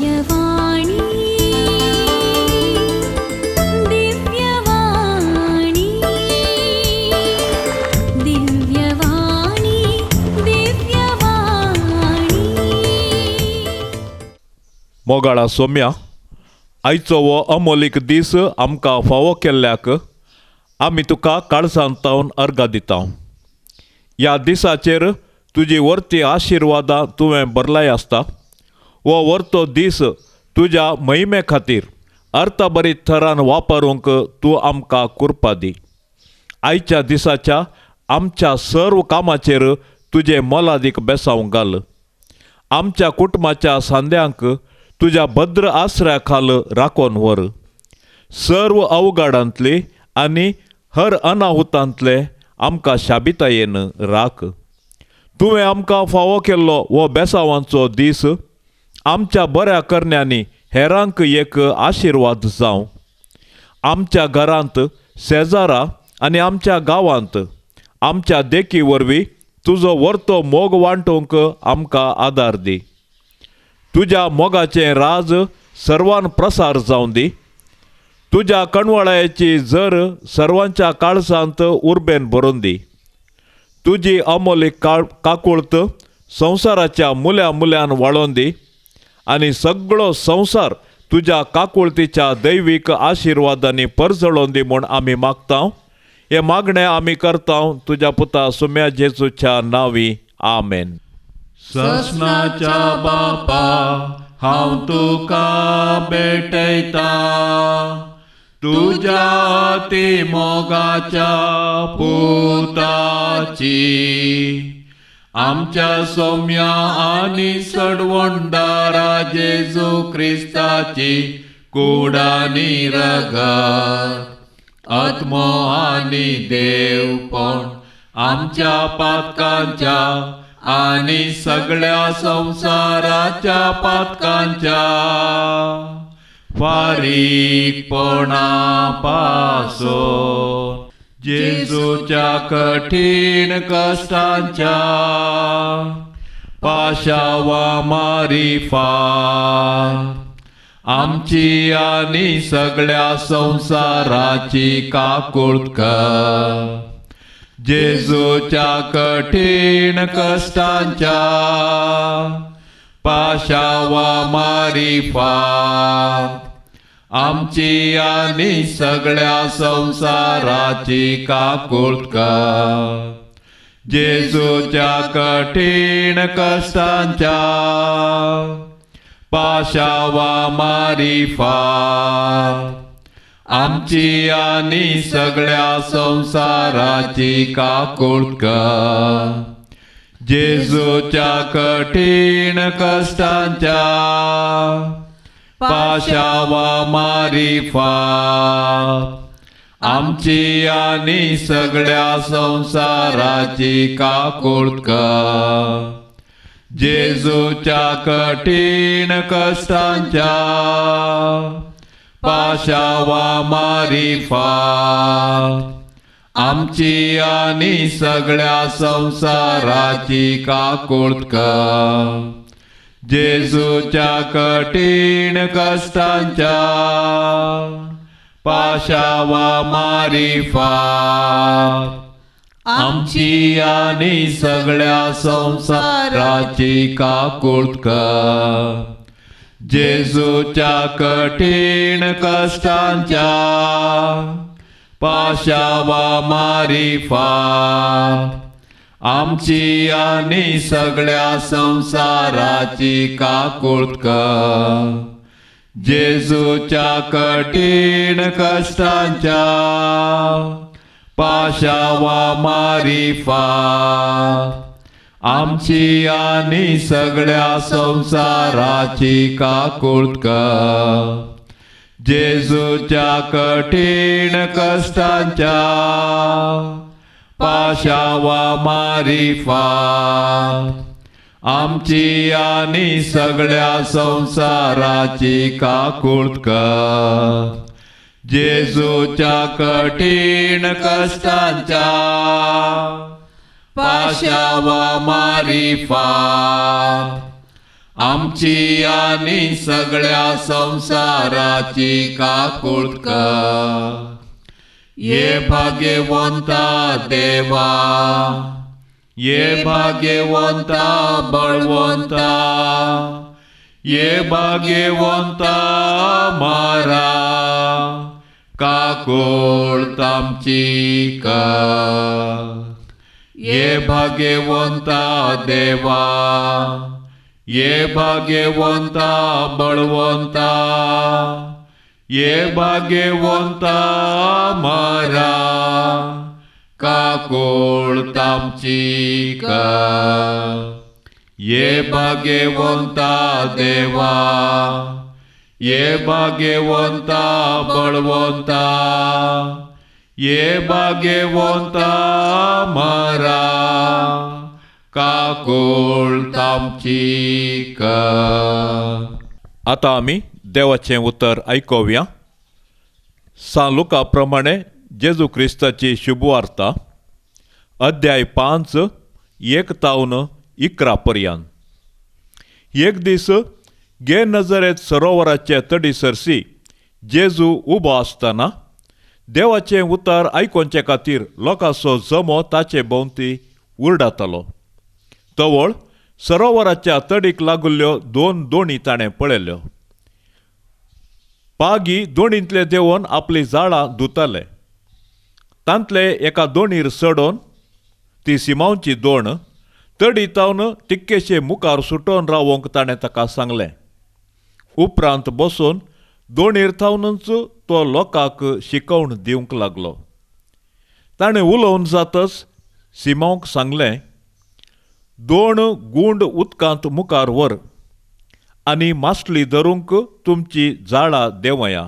दिव्यवाणी दिव्यवाणी दिव्यवाणी दिव्यवाणी. मोगाळा सोम्या, आयचो हो अमोलीक दीस आमकां फावो केल्ल्याक आमी तुका काळजांत तावन अर्गां दिता. ह्या दिसाचेर तुजी वर्ती आशिर्वादां तुवें भरलाय आसता. हो वर्तो दीस तुज्या महिमे खातीर अर्थभरीत थरान वापरूंक तूं आमकां कुरपा दी. आयच्या दिसाच्या आमच्या सर्व कामाचेर तुजें मोलादीक बेसांव घाल. आमच्या कुटुंबाच्या सांद्यांक तुज्या भद्र आसऱ्या खाल राखून व्हर. सर्व अवघडांतली आनी हर अनाहुतांतले आमकां शाबितायेन राख. तुवें आमकां फावो केल्लो हो बेसावांचो दीस आमच्या बऱ्या करण्यांनी हेरांक एक आशिर्वाद जावं. आमच्या घरांत, शेजारा आनी आमच्या गांवांत आमच्या देखी वरवीं तुजो वर्तो मोग वांटूंक आमकां आदार दी. तुज्या मोगाचें राज सर्वान प्रसार जावं दी. तुज्या कणवळायेची जर सर्वांच्या काळजांत उर्बेन भरून दी. तुजी अमोलीक काकुळत संवसाराच्या मुल्या मुल्यान वाळोवन दी आनी सगळो संवसार तुज्या काकुळतीच्या दैवीक आशिर्वादांनी परजळोवन दी म्हूण आमी मागता. हें मागणें आमी करता तुज्या पुता सुम्या जेजूच्या नांवी, आमेन. ससनाच्या बापा, हांव तुका भेटयता, तुज्या ती मोगाच्या पुताची, आमच्या सोम्या आनी सडवणदारा जेजू क्रिस्ताची कुडानी रगत, आत्मो आनी देवपण आमच्या पातकांच्या आनी सगळ्या संवसाराच्या पातकांच्या फारीकपणा पासून, जेजूच्या कठीण कश्टांच्या पाशावा मारिफात आमची आनी सगळ्या संवसाराची काकूळत कर. जेजूच्या कठीण कश्टांच्या पाशावा मारिफात आमची आनी सगळ्या संवसाराची काकूळत कर. जेजूच्या कठीण कश्टांच्या पाशावा मारिफात आमची आनी सगळ्या संवसाराची काकूळत कर. जेजूच्या कठीण कश्टांच्या पाशावा मारिफात आमची आनी सगळ्या संवसाराची काकूळत कर. जेजूच्या कठीण कश्टांच्या पाशावा मारिफात आमची आनी सगळ्या संवसाराची काकूळत कर. जेजूच्या कठीण कश्टांच्या पाशावा मारिफात आमची आनी सगळ्या संवसाराची काकूळत कर. जेजूच्या कठीण कश्टांच्या पाशावा मारिफात आमची आनी सगळ्या संवसाराची काकूळत कर. जेजूच्या कठीण कश्टांच्या पाशावा मारिफात आमची आनी सगळ्या संवसाराची काकूळत कर. जेजूच्या कठीण कश्टांच्या पाशावा मारिफात आमची आनी सगळ्या संवसाराची काकूळत कर. जेजूच्या कठीण कश्टांच्या पाशावा मारिफात आमची आनी सगळ्या संवसाराची काकूळ कर. ये भाग्यवंता देवा, ये भाग्यवंता बळवंता, ये भाग्यवंता मारा, काकूळ आमची कर. ये भाग्यवंता देवा, ये भाग्यवंता बळवंता, ये भाग्यवंता मारा, काकूळ आमची कर. ये भाग्यवंता देवा, ये भाग्यवंता बळवंता, ये भाग्यवंता मारा, काकूळ आमची कर. आतां आमी देवाचें उतर आयकुया. सान लुका प्रमाणे जेजू क्रिस्ताची शुभवार्ता, अध्याय 5 1 तावन 11 पर्यंत. एक दीस गे नजरेत सरोवराचे तडी सरसी जेजू उबो आसतना देवाचें उतर आयकुचे खातीर लोकांचो जमो ताचे भोंवती उरडातालो. तवळ सरोवराच्या तडीक लागुल्ल्यो 2 दोणी ताणें पळयल्यो. पागी दोणींतले देंवोन आपली जाळां धुताले. तांतले एका दोणीर चडोवन ती सिमांवची दोण तडी तावन तिक्केशे मुखार सुटोवन रावोंक ताणें ताका सांगलें. उपरांत बसून दोणीर थावनूच तो लोकांक शिकोवण दिवंक लागलो. ताणें उलोवन जातच सिमांवक सांगलें, 2 गुंड उदकांत मुखार व्हर आनी मासली धरूंक तुमची जाळां देंवया.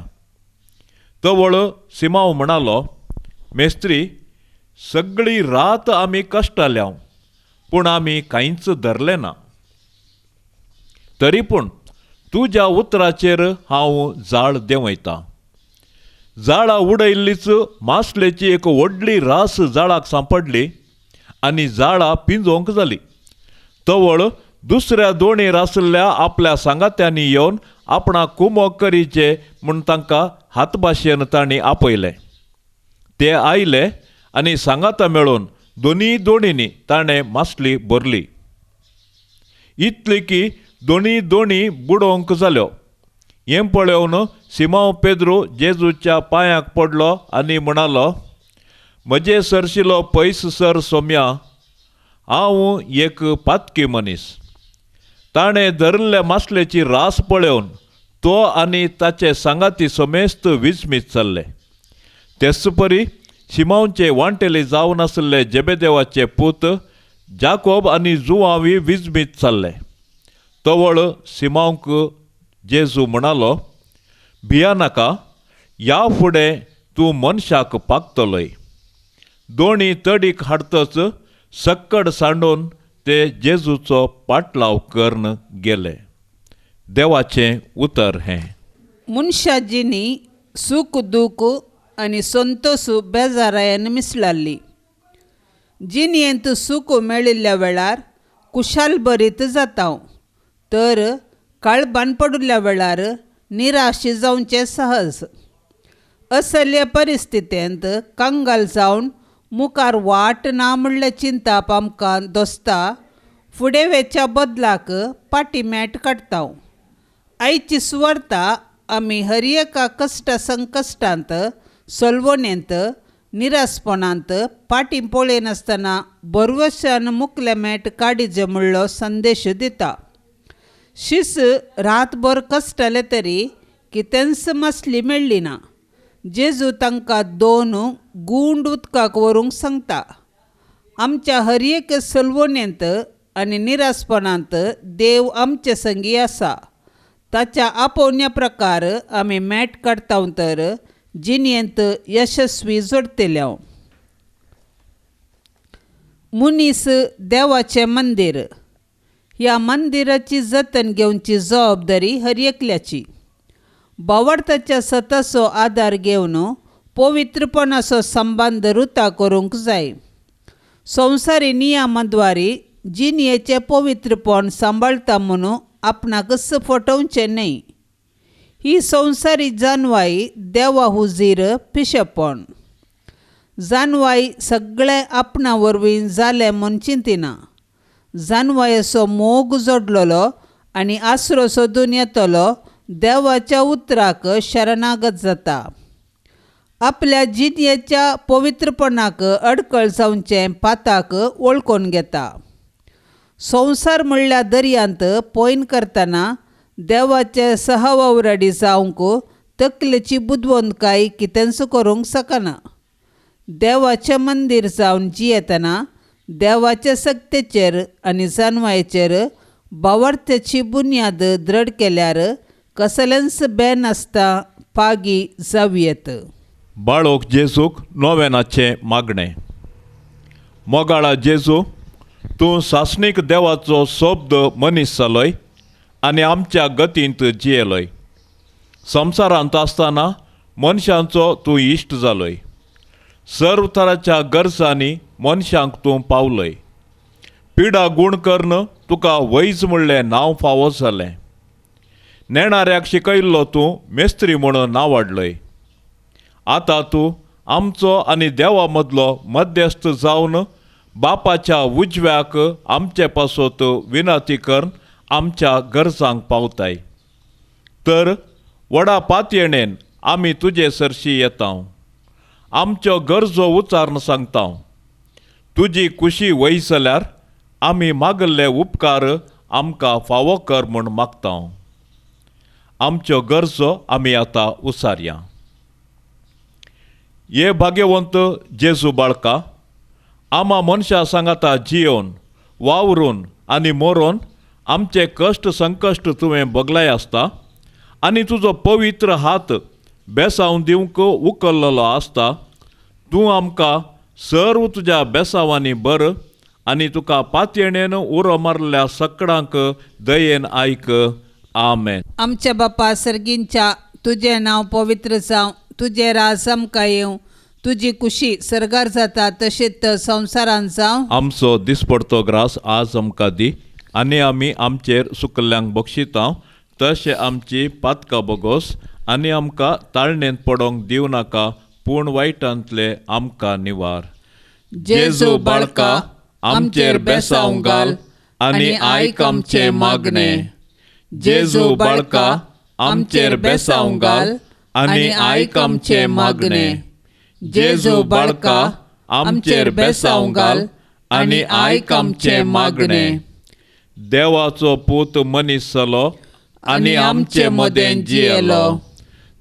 तवळ सिमांव म्हणालो, मेस्त्री, सगळी रात आमी कश्टाल्या, पूण आमी कांयच धरलें ना. तरी पूण तुज्या उतराचेर हांव जाळ देंवयतां. जाळां उडयल्लीच मासलेची एक व्हडली रास जाळाक सांपडली आनी जाळां पिंजोवंक जाली. तवळ दुसऱ्या दोणीर आशिल्ल्या आपल्या सांगात्यांनी येवन आपणाक कुमोक करीचे म्हूण तांकां हातभाशेन तांणी आपयलें. ते आयले आनी सांगाता मेळून दोनी दोणींनी ताणें मासली भरली. इतली की दोनी दोणी बुडोवंक जाल्यो. हें पळोवन सिमांव पेद्रू जेजूच्या पांयाक पडलो आनी म्हणालो, म्हजे सरशिलो पयस सर सोम्या, हांव एक पातकी मनीस. ताणें धरिल्ल्या मासलेची रास पळोवन तो आनी ताचे सांगाती समेस्त विस्मीत जाल्ले. तेच परी शिमांवचे वांटेले जावन आशिल्ले जेबेदेवाचे पूत जाकोब आनी जुवांवी विस्मीत जाल्ले. तवळ सिमांवक जेजू म्हणालो, भिया नाका, ह्या फुडें तूं मनशाक पागतलोय. दोणी तडीक हाडतच सक्कड सांडून ते जेजूचो पाटलाव करून गेले. देवाचें उतर हें. मनशा जिणी सूख दूख आनी संतोष बेजारायन मिसळाल्ली. जिणेंत सूख मेळिल्ल्या वेळार कुशाल बरीत जाता, तर काळबान पडिल्ल्या वेळार निराश जावचें सहज. असल्या परिस्थितींत कंगाल जावन मुखार वाट ना म्हणलें चिंताप आमकां दोसता. फुडें वेच्या बदलाक पाटी मॅट काडटा. आयची सुवार्ता आमी हर एका कश्ट संकश्टांत, सलवणेंत, निरासपणांत पाटी पळयनासतना बरवशान मुखले मॅट काडीजे म्हणलो संदेश दिता. शीस रातभर कश्टले तरी कितेंच मासली मेळ्ळी ना. जेजू तांकां 2 गुंड उदकाक व्हरूंक सांगता. आमच्या हर एक सलवणेंत आनी निरासपणांत देव आमचे संगी आसा. ताच्या आपोवण्या प्रकार आमी मॅट काडटा तर जिणेंत यशस्वी जोडटले. मनीस देवाचें मंदीर. ह्या मंदिराची जतन घेवची जबाबदारी हर एकल्याची. बावडताच्या सताचो आदार घेवन पवित्रपणाचो संबंद रुता करूंक जाय. संवसारी नियमाद्वारे जिणेचें पवित्रपण सांबाळटा म्हणून आपणाकच फटोवचें न्हय. ही संवसारी जानवाय देवा हुजीर पिशेपण. जानवाय सगळें आपणा वरवीं जालें म्हूण चिंतिना. जानवायेचो मोग जोडलेलो आनी आसरो सोदून येतलो देवाच्या उतराक शरणागत जाता. आपल्या जिणेच्या पवित्रपणाक अडकळ जावचें पाताक वळखून घेता. संवसार म्हणल्यार दर्यांत पोयन करतना देवाचे सहवावराडी जावंक तकलेची बुदवंतकाय कितेंच करूंक शकना. देवाचें मंदीर जावन जियेतना देवाचे सक्तेचेर आनी जानवायेचेर भावार्थ्याची बुन्याद दृढ केल्यार कसलेंच बेन आसता पागी जावं येत. बाळोक जेजूक नोवेनाचें मागणें. मोगाळा जेजू, तूं सासणीक देवाचो शब्द मनीस जालोय आनी आमच्या गतींत जियेलोय. संवसारांत आसतना मनशांचो तूं इश्ट जालोय. सर्व तराच्या गरजांनी मनशांक तूं पावलोय. पिडा गूण करून तुका वैज म्हणलें नांव फावो जालें. नेणाऱ्याक शिकयल्लो तूं मेस्त्री म्हणून नांव वाडलोय. आतां तूं आमचो आनी देवा मदलो मध्यस्थ जावन बापाच्या उजव्याक आमचे पासत विनंती करून आमच्या गरजांक पावताय. तर व्हडा पातयेणेन आमी तुजे सरशी येता, आमच्यो गरजो उच्चारून सांगता. तुजी कुशी वय जाल्यार आमी मागल्ले उपकार आमकां फावो कर म्हूण मागता. आमच्यो गरजो आमी आतां उसारया. हे भाग्यवंत जेजू बाळका, आमा मनशां सांगाता जियोवन वावरून आनी मरोन आमचे कश्ट संकश्ट तुवें बगलाय आसता आनी तुजो पवित्र हात बेसांव दिवंक उखल्लेलो आसता. तूं आमकां सर्व तुज्या बेसांवांनी बर आनी तुका पातयेणेन उरो मारल्या सकडांक दयेन आयक. आमेन. आमच्या बापा सर्गींच्या, तुजें नांव पवित्र जावं, तुजें राज आमकां येवं, तुजी कुशी सर्गार जाता तशेंच संवसारांत जावं. आमचो दिसपडतो ग्रास आज आमकां दी आनी आमी आमचेर सुकल्ल्यांक बक्षिता तशें आमची पातकां बोगोस आनी आमकां ताळणेंत पडोंक दिवं नाका, पूण वायटांतले आमकां निवार. जेजू बाळका, आमचेर बेसांव घाल आनी आयक आमचें मागणें. जेजू बाळका, आमचेर बेसांव घाल आनी आयक आमचें मागणें. जेजू बाळका, आमचेर बेसांव घाल आनी आयक आमचें मागणें. देवाचो पूत मनीस जालो आनी आमचे मदें जियेलो.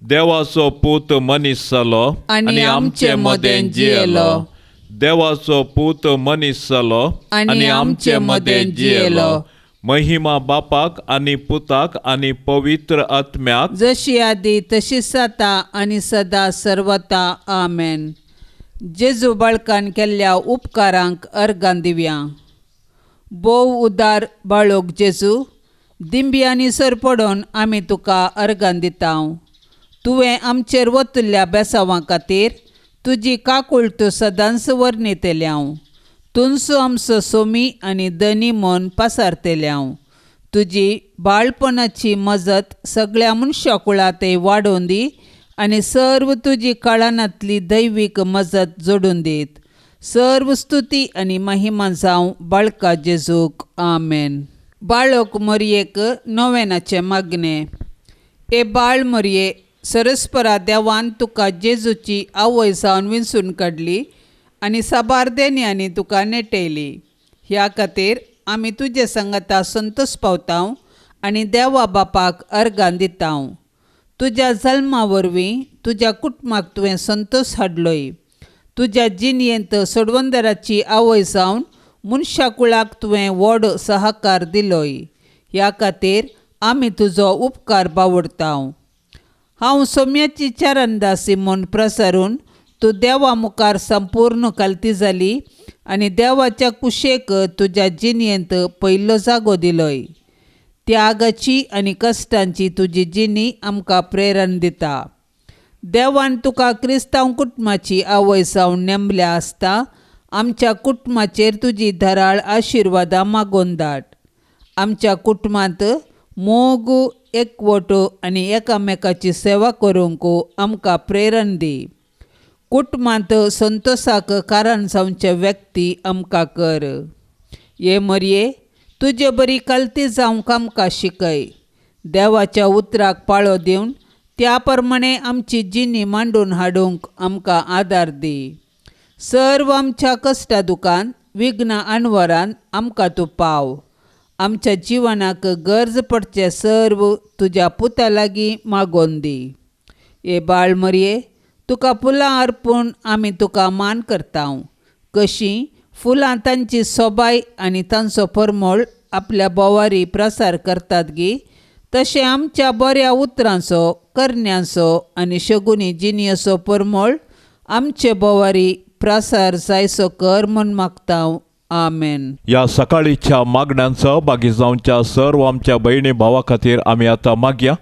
देवाचो पूत मनीस जालो आनी आमचे मदें जियेलो. देवाचो पूत मनीस जालो आनी आमचे मदें जियेलो. महिमा बापाक आनी पुताक आनी पवित्र आत्म्याक, जशी आदी तशीच आतां आनी सदा सर्वता. आमेन. जेजू बाळकान केल्ल्या उपकारांक अर्गां दिवया. भोव उदार बाळोक जेजू, दिंब्यांनी सर पडोन आमी तुका अर्गां दिता. तुवें आमचेर वतल्या बेसांवां खातीर तुजी काकुळट सदांच वर्णितल्या. तुंचो आमचो सोमी आनी धनी म्हूण पासारतल्या. तुजी बाळपणाची मजत सगळ्या मनशा कुळां वाडोवन दी आनी सर्व तुजी काळांतली दैवीक मजत जोडून दीत. सर्व स्तुती आनी महिमा जावं बाळका जेजूक. आमेन. बाळक मोरयेक नोवेनाचें मागणें. ए बाळ मोरये, सरस्परा देवान तुका जेजूची आवय जावन विंचून काडली आनी साबार देण्यांनी तुका नेटयली. ह्या खातीर आमी तुजे संगता संतोश पावता आनी देवा बापाक अर्गां दिता. तुज्या जल्मा वरवीं तुज्या कुटुंबाक तुवें संतोश हाडलोय. तुज्या जिणेंत सोडवंदराची आवय जावन मनशा कुळाक तुवें व्हड सहकार दिलोय. ह्या खातीर आमी तुजो उपकार बावडता. हांव सोम्याची चरणदासी म्हूण प्रसरून तूं देवा मुखार संपूर्ण कालती जाली आनी देवाच्या कुशेक तुज्या जिणेंत पयलो जागो दिलोय. त्यागाची आनी कश्टांची तुजी जिणी आमकां प्रेरण दिता. देवान तुका क्रिस्तांव कुटुंबाची आवय जावन नेमल्या आसता आमच्या कुटुंबाचेर तुजी धराळ आशिर्वादां मागोवन धाड. आमच्या कुटुंबांत मोग, एकवट आनी एकामेकाची सेवा करूंक आमकां प्रेरण दी. कुटुंबांत संतोशाक कारण जावचे व्यक्ती आमकां कर. ये मरये, तुजे बरी कलती जावंक आमकां शिकय. देवाच्या उतराक पाळो दिवन त्या प्रमाणे आमची जिणी मांडून हाडूंक आमकां आदार दी. सर्व आमच्या कश्टा दुकान विघ्न अणवरान आमकां तूं पाव. आमच्या जिवनाक गरज पडचें सर्व तुज्या पुता लागीं मागोवन दी. हे बाळ मरये, तुका फुलां अर्पून आमी तुका मान करता. कशीं फुलां तांची सोबाय आनी तांचो परमळ आपल्या बोवारी प्रसार करतात गी, तशें आमच्या बऱ्या उतरांचो, करण्यांचो आनी शगुनी जिणयेचो परमळ आमचे बोवारी प्रसार जायसो कर म्हूण मागता. आमेन. ह्या सकाळीच्या मागण्यांत सहभागी जावच्या सर्व आमच्या भयणी भावा खातीर आमी आतां मागया.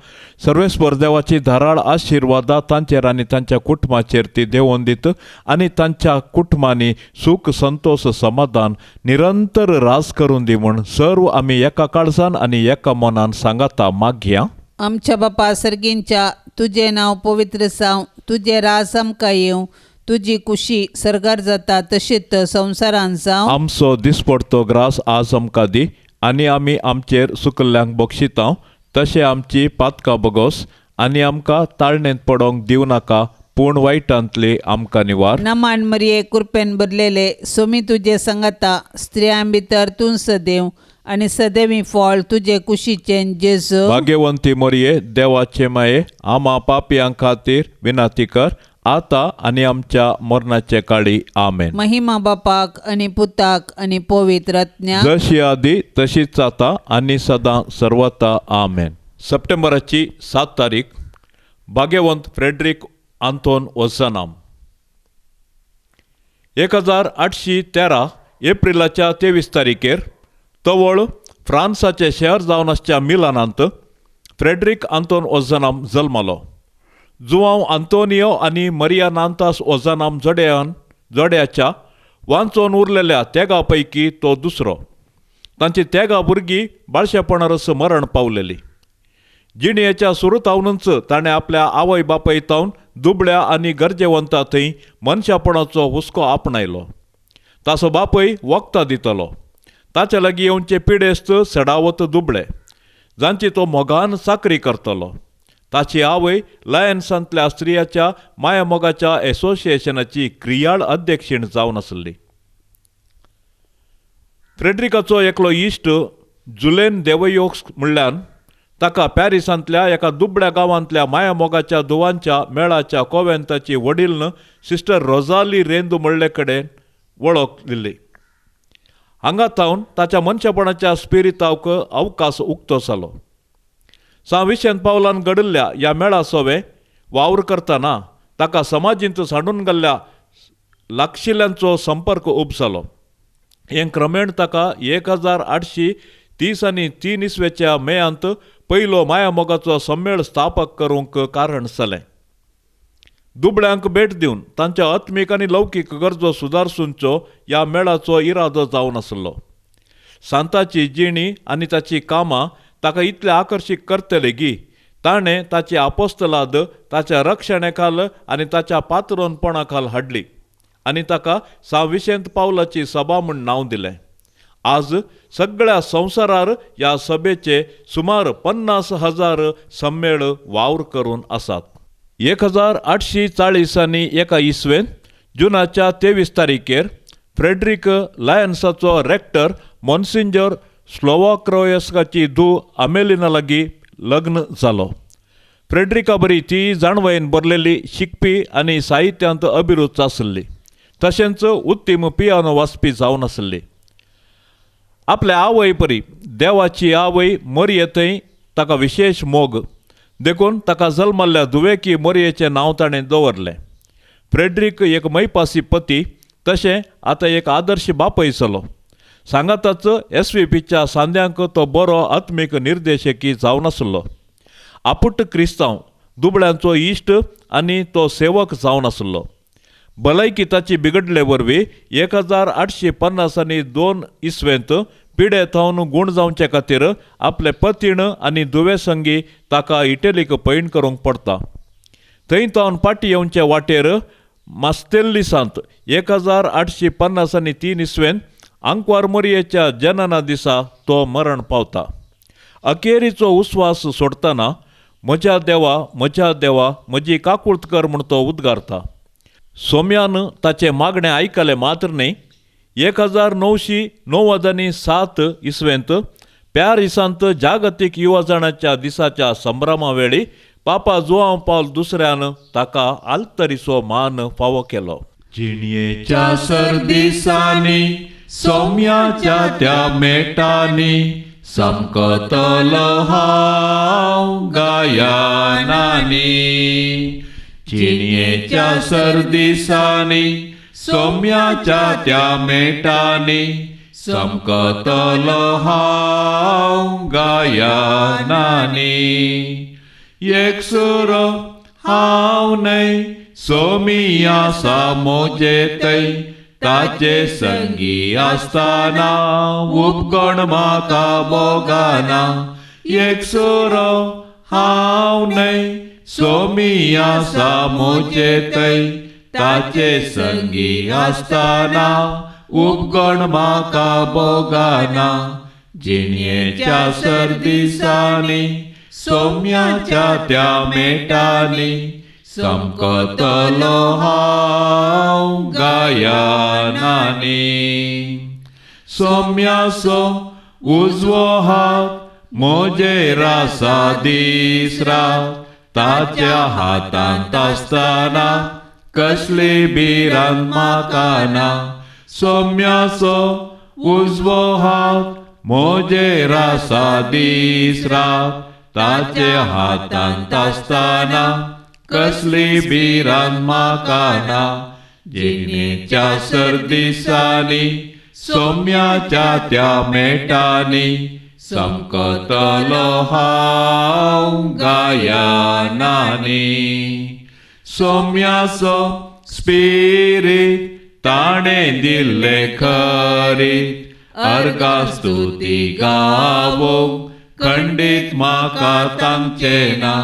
सर्वेस्पर देवाची धाराळ आशिर्वादा तांचेर आनी तांच्या कुटुंबाचेर ती देंवोवन दित आनी तांच्या कुटुंबांनी सूख, संतोश, समाधान निरंतर राज करून दी म्हूण सर्व आमी एका काळजान आनी एका मनान सांगाता मागया. आमच्या बापा सर्गींच्या, तुजें नांव पवित्र जावं, तुजें राज आमकां येवं, तुजी कुशी सर्गार जाता तशीच संवसारान जावं. आमचो दिसपडतो ग्रास आज आमकां दी आनी आमी आमचेर सुकल्ल्यांक बक्षिता तशें आमची पातकां बगोस आनी आमकां ताळणेंत पडोंक दिवं नाका, पूण वायटांतली आमकां निवार. नमान मरिये, कृपेन भरलेले, सोमी तुजे सांगाता, स्त्रियां भितर तूं सदैव आनी सदैवी फळ तुजे कुशीचें जेजू. भाग्यवंती मरिये, देवाचे माये, आमा पापयां खातीर विनंती कर आता आनी आमच्या मरणाचे काळी. आमेन. महिमा बापाक आनी पुताक आनी पवित्र आत्म्याक, जशी आदी तशीच आता आनी सदां सर्वता. आमेन. सप्टेंबराची 7 तारीख, भाग्यवंत फ्रेडरीक आंतोन ओझनाम. 1813 एप्रिलाच्या 23 तारखेर तवळ फ्रांसाचे शहर जावन आसच्या मिलानांत फ्रेडरीक आंतोन ओझनाम जल्मलो. जुवांव आंतोनियो आनी मरिया नांतास ओझनाम जोड्याच्या वांचोन उरलेल्या तेगा पैकी तो दुसरो. तांची तेगा भुरगीं बाळशेपणारच मरण पावलेली. जिणयेच्या सुरू तावनूच ताणें आपल्या आवय बापाय तावन दुबळ्या आनी गरजेवंता थंय मनशापणाचो हुस्को आपणायलो. ताचो बापय वखदां दितलो. ताचे लागीं येवचे पिडेस्त सडावत दुबळे जांची तो मोगान चाकरी करतलो. ताची आवय लायन्सांतल्या स्त्रियाच्या मायामोगाच्या एसोसिएशनाची क्रियाळ अध्यक्षीण जावन आसली. फ्रेडरिकाचो एकलो इश्ट जुलेन देवयोक्स म्हणल्यान ताका पॅरिसांतल्या एका दुबळ्या गांवांतल्या मायामोगाच्या दुवांच्या मेळाच्या कोवेंताची वडील सिस्टर रोजाली रेंदू म्हणले कडेन वळख दिल्ली. हांगा तावन ताच्या मनशापणाच्या स्पिरितावक अवकाश उक्तो जालो. सां विशेंत पावलान घडिल्ल्या ह्या मेळा सोवे वावर करतना ताका समाजींत सांडून गेल्ल्या लागशिल्ल्यांचो संपर्क उब जालो. हें क्रमेण ताका 1830 आनी 3 इसवेच्या मेयांत पयलो मायामोगाचो सम्मेळ स्थापक करूंक कारण जालें. दुबळ्यांक भेट दिवन तांच्या आत्मीक आनी लौकीक गरजो सुदारसुंचो ह्या मेळाचो इरादो जावन आसलो. सांताची जिणी आनी ताची कामां ताका इतलें आकर्शीत करतले की ताणें ताची आपोस्तलाद ताच्या रक्षणेखाल आनी ताच्या पात्रोनपणा खाल हाडली आनी ताका सां विशेंत पावलाची सभा म्हूण नांव दिलें. आज सगळ्या संवसारार ह्या सभेचे सुमार 50,000 सम्मेळ वावर करून आसात. 1840 आनी एका इसवेन जुनाच्या 23 तारखेर फ्रेडरीक लायन्साचो रेक्टर मोन्सिंजर स्लोवाक्रोयस्काची धूव अमेलिना लागीं लग्न जालो. फ्रेडरिका बरी ती जाणवयेन भरलेली शिकपी आनी साहित्यांत अभिरूच आसली, तशेंच उत्तीम पियानो वाजपी जावन आसली. आपल्या आवय परी देवाची आवय मरये थंय ताका विशेश मोग देखून ताका जल्मल्ल्या धुवेकी मरयेचें नांव ताणें दवरलें. फ्रेडरीक एक मैपासी पती तशें आतां एक आदर्श बापय जालो. सांगाताच एस.व्ही.पीच्या सांद्यांक तो बरो आत्मीक निर्देशकी जावन आसलो. आपुट क्रिस्तांव दुबळ्यांचो इश्ट आनी तो सेवक जावन आसलो. भलायकी ताची बिगडले वरवीं 1850 आनी 2 इसवेंत पिडे थावन गूण जावचे खातीर आपले पतीण आनी दुवे संगी ताका इटलीक पयण करूंक पडटा. थंय तावन फाटीं येवचे वाटेर मास्तेल्लिसांत 1853 इसवेन आंकवार मोरयेच्या जनना दिसा तो मरण पावता. अखेरीचो उस्वास सोडटना म्हज्या देवा म्हज्या देवा म्हजी काकूळत कर म्हूण तो उद्गारता. सोम्यान ताचें मागणें आयकलें मात्र न्हय, 1997 इसवेंत पॅरिसांत जागतीक युवजणाच्या दिसाच्या संभ्रमा वेळी पापा जुआंव पावल दुसऱ्यान ताका आल्तरीचो मान फावो केलो. जिणयेच्या सरदिसांनी सोम्याच्या त्या मेटांनी समकतलो हांव गायनांनी. जिणयेच्या सरदिसांनी सोम्याच्या त्या मेटांनी समकतलो हांव गायनांनी. एक सुरो हांव न्हय सोमी आसा म्हजे थंय, ताचे संगी आसतना उपगण म्हाका भोगना. एक सुरो हांव न्हय सोमी आसा म्हजे थंय, ताचे संगी आसतना उपगण म्हाका भोगना. जिणयेच्या सरदिसांनी सोम्याच्या त्या मेटांनी समकतलो हांव गायनांनी. सोम्याचो उजवो हात म्हजेर आसा दीस रात, ताच्या हातांत आसतना कसली भिरांत म्हाका ना. सोम्याचो उजवो हात म्हजेर आसा दीस रात, ताच्या हातांत आसतना कसली भिरांत म्हाका ना. जिणेच्या सरदिसांनी सोम्याच्या त्या मेटांनी समकतलो हांव गायनांनी. सोम्याचो स्पिरीत ताणें दिल्लें खरीत, अर्गा स्तुती गावोंक खंडीत म्हाका तांचें ना.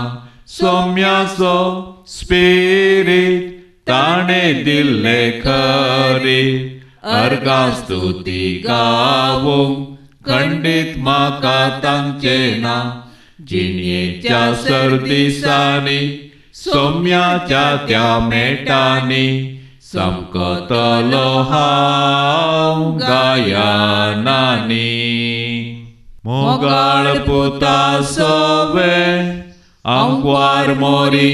सोम्याचो स्पिरीत ताणें दिल्लें खरीत, अर्गा स्तुती गावोंक खंडीत म्हाका तांचें ना. जिणयेच्या सरदिसांनी सोम्याच्या त्या मेटांनी समकतलो हांव गायनांनी. मोगाळ पुता सोवे आंकवार मोरी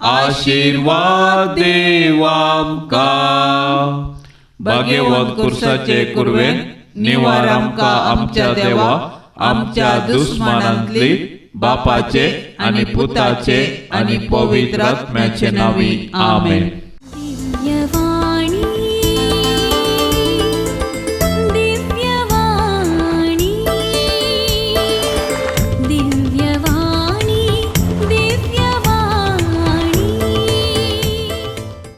आशिर्वाद देव आमकां. भाग्यवंत कुर्साचे कुरवेन निवार आमकां आमच्या देवा आमच्या दुस्मानांतली बापाचे आनी पुताचे आनी पवित्र आत्म्याचे नांवी. आमेन.